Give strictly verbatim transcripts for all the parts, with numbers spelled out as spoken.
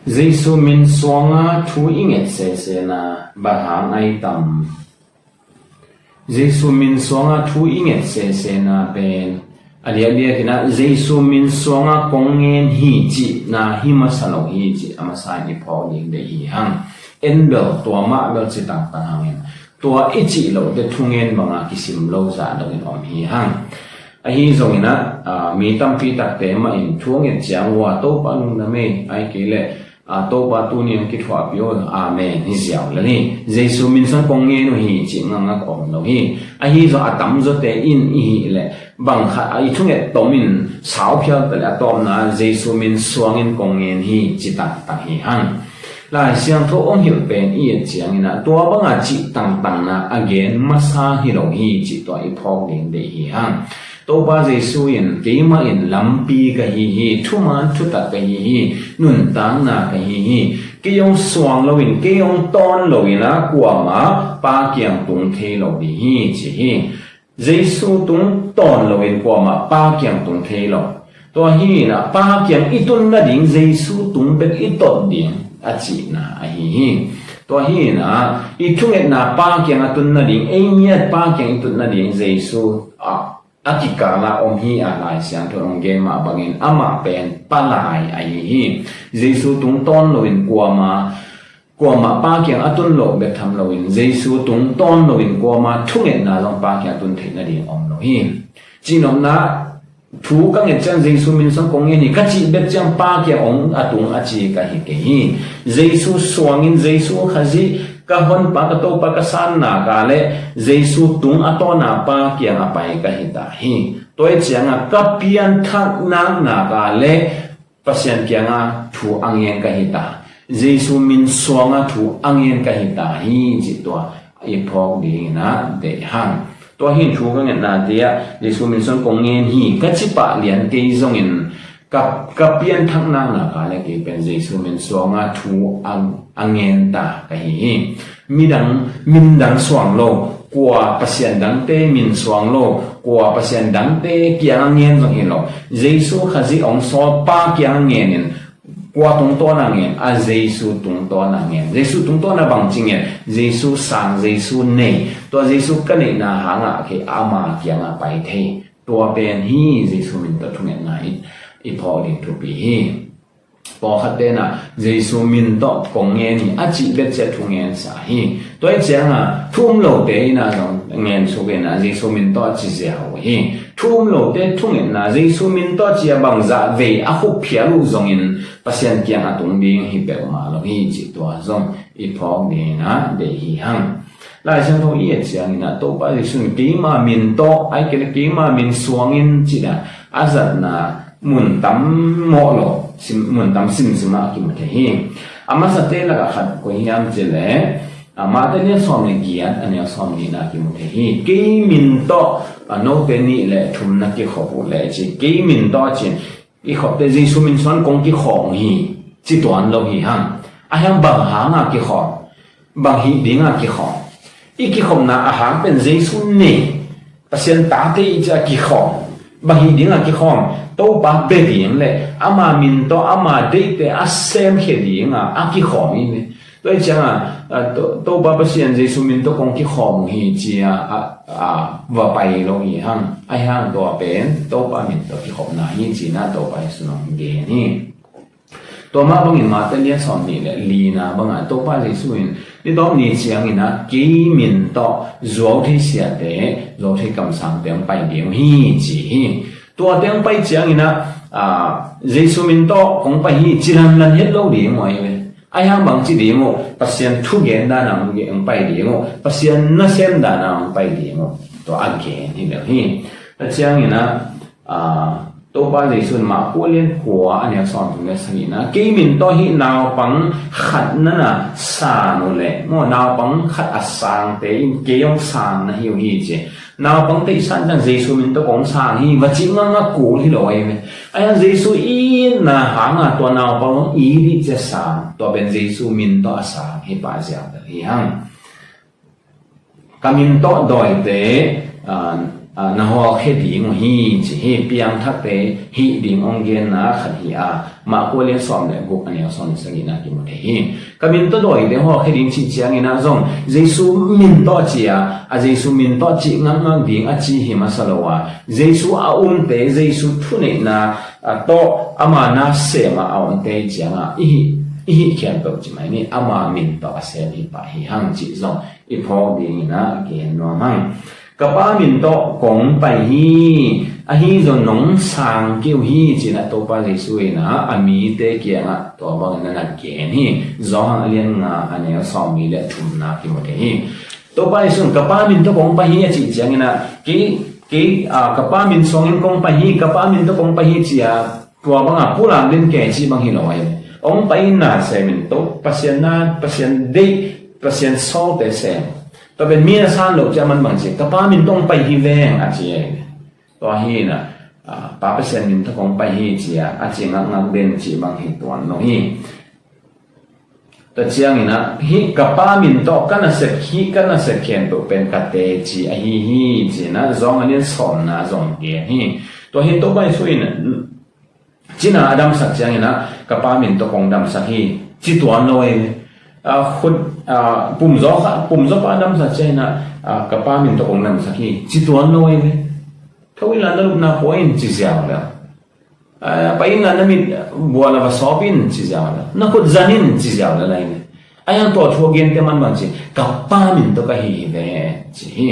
Jesu min suanga thu i nget sesena bang hang ai tam? Jesu min suanga thu i nget sesena pen a diakdiak inah Jesu min suanga kong ngen hi cihna hi masa lo hi cih a masa in i phawk ding deih hi hang. En bel tua mah bel ci tangtang hangin tua i cih lote thungen banga kisim lo zah dongin om hi hang. Ahi zonginah mi tampi takte mah in thu a nget ciang ua Topa lungdam ei, ai kei leh Topa tuni hong kithuahpih un, amen hi ziau lel hi. Jesu min suang kong ngen uh hi cih ngakngak om lo hi. Ahi zong a tamzawte in i hih leh bang khat a i thunget tom in sau phial peuh leh a tawpna Jesu min suangin kong ngen hi ci tangtang hi hang. Lai Siangtho hong hilh pen i et cianginah tua banga cih tangtangna a gen masa hi lo hi cih tua i phawk ding deih hi hang. Topa Jesu in keimah in lampi ka hi hi, thuman thutak ka hi hi, nuntakna ka hi hi. Kei hong suang loin, kei hong tawn loin a kuamah Pa kiang tung thei lo ding hi ci hi. Jesu tung tawn loin kuamah Pa kiang tung thei lo. Tua hi inah Pa kiang i tun nading Jesu tung bek i tot ding a cihna ahi hi. Tua hi inah i thungetna Pa kiang a tun nading, ei ngiat Pa kiang i tun nading Jesu a a kikala om hi a, Lai Siangtho hong gen mah bangin amah pen palai ahi hi. Jesu tung tawn loin kuamah, kuamah Pa kiang a tun loh bek tham loin Jesu tung tawn loin kuamah thungetna zong Pa kiang a tun theih nading om lo hi. Cihnopna thu ka nget ciang Jesu min suang kong ngen hi ka cih bek ciang Pa kiang hong a tung a ci ka hi kei hi. Jesu suangin Jesu Khazih ka honpa ka Topa ka sanna ka le Jesu tung a tawna Pa kiang a pai ka hi ta hi. Tua hi cianga ka pianthak nakna ka le Pasian kianga thu a ngen ka hi ta. Jesu min suanga thu a ngen ka hi ta hi cih tua i phawk dingina deih hang. Tua hin thu ka ngetna tiah Jesu min suang kong ngen hi ka cipah lian kei zongin ka, ka pianthak nakna ka le kei pen Jesu min suanga thu a, a ngen ta ka hi hi. Midang, mindang suang lo, kua Pasian dangte min suang lo, kua Pasian dangte kiang a ngen zong hi lo. Jesu Khazih hong sawl Pa kiang a ngenin kua tungtawn a ngen, a Jesu tungtawn a ngen. Jesu tungtawn a bangci ngen, Jesu sang, Jesu nei. Tua Jesu ka neihna hangah kei ama kiangah pai thei. Tua pen hi Jesu min tawh thungetna i, i phawk ding thupi hi. Pawlkhat tenah Jesu min tawh kong ngen hi a cih bek ciah thungen sa hi. Tua hi cianga thu um lote inah zong ngen suk inah Jesu min tawh a ci ziau uh hi. Thu um lote thungetna Jesu min tawh a ci a bangzah vei a khup phial uh zongin Pasian kiang a tung ding hi peuhmah lo hi cih tua zong i phawk dingina deih hi hang. Lai Siangtho i et cianginah Topa Jesu in keima min tawh ai kei le keima min suangin cina a zatna mun tam mawh lo, sim, mun tam simsimah a kimu thei hi. A masate lakah khat koi hiam cile, a Mate lian sawm le giat a neu sawm nihna a kimu thei hi. Kei min tawh a note nih le thumna kikhop uh le ci, kei min tawh cin i khopte Jesu min suan kong kikhawm hi ci tuan lo hi hang. A hiang bang hanga kikhawm, bang hih dinga kikhawm? I kikhopna a hang pen Jesu nei, Pasian tate i cia kikhawm. Bang hih dinga kikhawm? Topa bia ding le ama min tawh ama deihte a semkhia dinga a kikhawm hi ve. Tua hi cianga Topa Pasian Jesu min tawh kong kikhawm uh hi cia a, a va pai lo hi hang. A hiang tua pen Topa min tawh kikhopna hi cina Topa Jesu nong gen hi. Tua mah bangin Mate lian sawm nih le lina bangah Topa Jesu in ni tawp ni cianginah kei min tawh zuau thei siate, zuau thei kamsangte hong pai ding uh hi ci hi. Tuate hong pai cianginah Jesu min tawh kong pai hi ci lanlan het lo ding uh ahi ve. A hiang bang ci ding uh? Pasian thugen dana hong pai ding uh, Pasian nasem dana hong pai ding uh. Tua a gen hi bel hi. Tua cianginah Topa Jesu in mah kua lian kua a neu sawm thum le sagihna kei min tawh hih naupang khat nana san uh le maw, naupang khat a sangte in kei hong sang na hi uh hi ci. Naupang teihsan ciang Jesu min tawh kong sang hi va cih ngakngak kul hi lo ahi ve. A hiang Jesu itna hanga tua naupang hong it dih cia sang, tua pen Jesu min tawh a sang hi pah ziau hi hang. Ka min tawh dawite ah, na hawlkhia ding uh hi ci hi. Piangthakte hih ding hong genna khat hi a, Marka lian sawm le guk, a neu sawm le sagihna kimu thei hi. Ka min tawh dawite hawlkhia ding cih ciangin ah zong Jesu min tawh ci a, a Jesu min tawh cih ngakngak ding a ci hi masa lo a, Jesu a umte, Jesu thuneihna, ah, tawh ama na sem a a omte ciangah i hih, i hih khempeuh ci mai ni, ama min tawh a sem hi pah hi hang cih zong i phawk dingin ah gen nuam hang. Ka Pa min tawh kong pai hi, ahi zong nong sang kei uh hi, ci-in ah Topa Jesu in ah a mite kiangah tua bangin na na gen hi. Johan a lian nga, a neu sawmli le thumna kimu thei hi. Topa Jesu in, "Ka Pa min tawh kong pai hi," a cih ciangin ah, "Kei, kei, ah, ka Pa min suangin kong pai hi, ka Pa min tawh kong pai hi," ci-a tua bangah pulak den kei cih bang hi lo ahi. Hong pai in na sem in, to Pasian na, Pasian deih, Pasian sawlte sem. Tua pen mi na san loh ciang man bang ci, "Ka Pa min tawh hong pai hi veng," a ci ahi. Tua hi in ah, ah, "Pa Pasian min tawh kong pai hi," ci-a a ci ngakngak den cih bang hi tuan lo hi. Tua ciangin ah, "Hih ka Pa min tawh ka nasep, hih ka nasep khempeuh pen ka teci ahi hi," ci-in ah Johan a lian sawmna zong gen hi. Tua hi in Topa Jesu in, "Cina a damsak ciangin ah, 'Ka Pa min tawh kong damsak hi,' ci tuan lo ahi ve. Ah, khut, ah, pumzaw kha, pumzaw pa a damsak ciangin ah, ah, 'Ka Pa min tawh kong damsak hi,' ci tuan lo ahi ve. 'Tho inla na lupna pua in,' ci ziau le, ah, 'Pai inla na mit bual a va sawp in,' ci ziau le, 'Na khut zan in,' ci ziau le lai ve. Ahi hang tua thu a gente man bang ci, 'Ka Pa min tawh ka hi hi ve,' ci hi.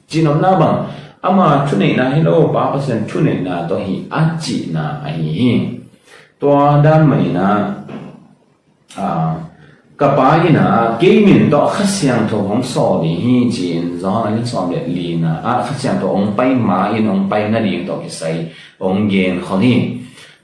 Cihnopna bang, ama thuneihna hi lo, Pa Pasian thuneihna tawh hi a cihna ahi hi. Tua dan mah in ah, ah, ka Pa in ah kei min tawh Kha Siangtho hong sawl ding hi, ci-in Johan a lian sawm le lina ah Kha Siangtho hong pai ma-in hong pai nading tawh kisai hong genkhol hi.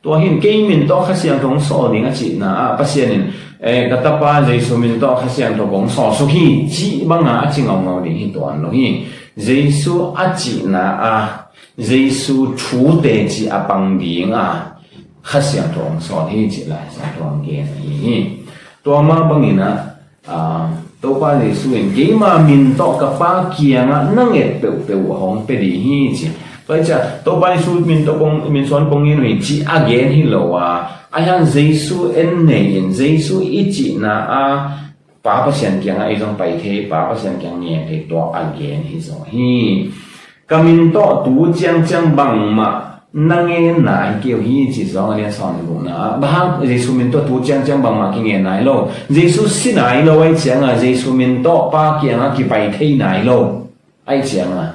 Tua hi in kei min tawh Kha Siangtho hong sawl ding a cihna ah Pasian in, eh, ka Tapa Jesu min tawh Kha Siangtho kong sawlsuk hi, cih banga a ci ngaungau ding hi tuan lo hi. Jesu a cihna ah Jesu thute ci a pang ding a Kha Siangtho hong sawl hi, cih Lai Siangtho hong gen ahi hi. Tua mah bangin ah, ah, Topa Jesu in, "Keima min tawh ka Pa kiangah na nget peuhpeuh uh hong pia ding hi," ci. Tua hi ciah Topa Jesu min tawh kong, min suan kong ngen uh hi, cih a gen hi lo a, ahi hang Jesu en nei in, Jesu i cihna a Pa Pasian kiangah ei zong pai thei, Pa Pasian kiang ngen thei, tua a gen hi zaw hi. "Ka min tawh tu ciangciang bangmah na ngen nai kei uh hi," ci Johan a lian sawm le gukna ah. Bang hang Jesu min tawh tu ciangciang bangmah kingen nai lo? Jesu si nai lo ahih ciangah Jesu min tawh Pa kiangah kipai thei nai lo ahih ciangah,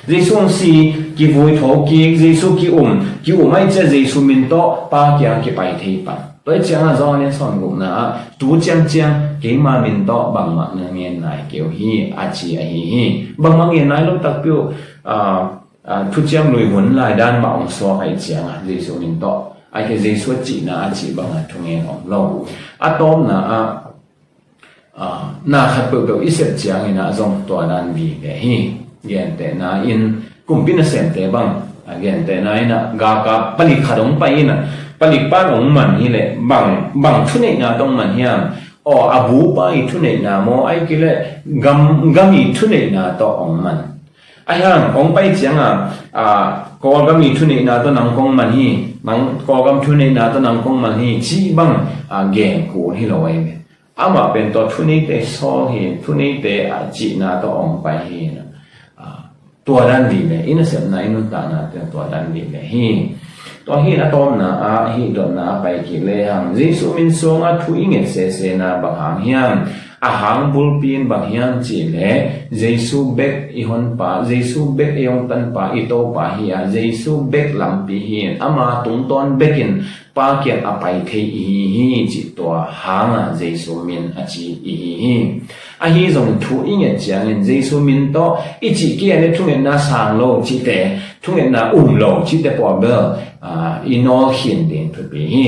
Jesu hong si, kivui, thokik, Jesu ki-um, ki-um ahih ciah Jesu min tawh Pa kiangah kipai thei pah. Tua ahih ciangah Johan a lian sawm le gukna ah, "Tu ciangciang keima min tawh bangmah na ngen nai kei uh hi," a ci ahi hi. Bangmah ngen nai lo takpi uh, ah, ah, thuciam lui hun lai dan mah hong suak ahih ciangah Jesu min tawh, ahih kei Jesu a cihna a cih bangah thungen om lo. A tawpna ah, ah, na khat peuhpeuh i sep ciangin ah zong tua dan vive hi. Gentehna in, kumpi nasemte bang, ah, gentehna in ah galkap palik khat hong pai in ah, palik pan hong man hi leh bang, bang thuneihna tawh hong man hiam? Aw, a bupa i thuneihna maw, ahih kei leh gam, gam i thuneihna tawh hong man. Ahi hang hong pai ciangah, ah, Kawlgam i thuneihna tawh nang kong man hi, nang Kawlgam thuneihna tawh nang kong man hi, cih bang, ah, gen kul hi lo ahi ve. Amah pen tua thuneite sawl hi, thuneite a cihna tawh hong pai hi. Ah, tua dan vive, i nasepna, i nuntakna tawh tua dan vive hi. Tua hi in a tawpna ah, hih dotna a pai kik lehang, Jesu min sungah thu i nget sesena bang hang hiam? A hang bulpi in bang hiam cih leh, Jesu bek i honpa, Jesu bek i hong tanpa, i Topa hi a, Jesu bek lampi hi in, ama tungtawn bekin Pa kiang a pai thei i hi hi, cih tua hangah Jesu min a ci i hi hi. Ahi zongin thu i nget ciangin Jesu min tawh i cih kei a leh thungetna sang lo cihte, thungetna um lo cihte pawl bel, ah, i nawl khin ding thupi hi.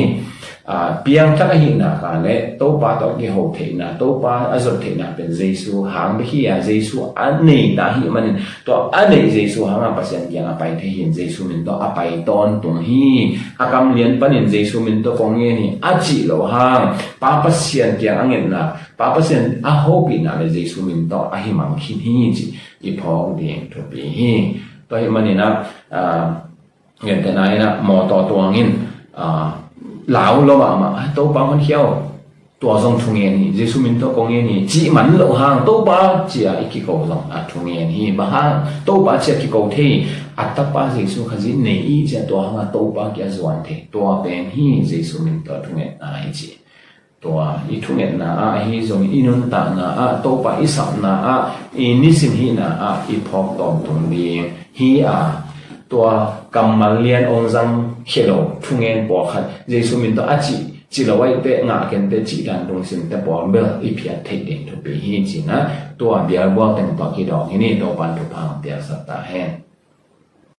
Ah, piangthak ahihna kha leh Topa tawh kiho theihna, Topa a zot theihna pen Jesu hang bek hi a, Jesu a nei ta ahih manin, tua a neih Jesu hangah Pasian kiangah pai thei hi in, Jesu min tawh a pai tawntung hi. A kam lian panin Jesu min tawh kong ngen hi a cih loh hang, Pa Pasian kiang a ngetna, Pa Pasian a hopihna le Jesu min tawh a himang khin hi cih i phawk ding thupi hi. Tua hi maninah, ah, gentehna inah mawtaw tuangin, ah, lau lo mahmah, "Ah, Topa hong khia o, tua zong thungen hi, Jesu min tawh kong ngen hi," cih man loh hang, "Topa," cia i kiko zong a thungen hi. Bang hang Topa cia kiko thei? A tapa Jesu Khazih nei i cia tua hanga Topa kia zuan thei. Tua pen hi Jesu min tawh thungetna hi ci. Tua i thungetna ah, ahi zong i nuntakna ah, Topa i sapna ah, i nisim hihna ah i phawk tawntung ding hi a, tua kammal lian ong zang khia lo thungen pawlkhat, Jesu min tawh a cih, ci lo aih teh ngah kenteh cih dan lungsimte pawl bel i phiat theih ding thupi hi cinah, tua bialbual teng tawh kidawng hi ni. Topan thupha hong piaksak ta hen.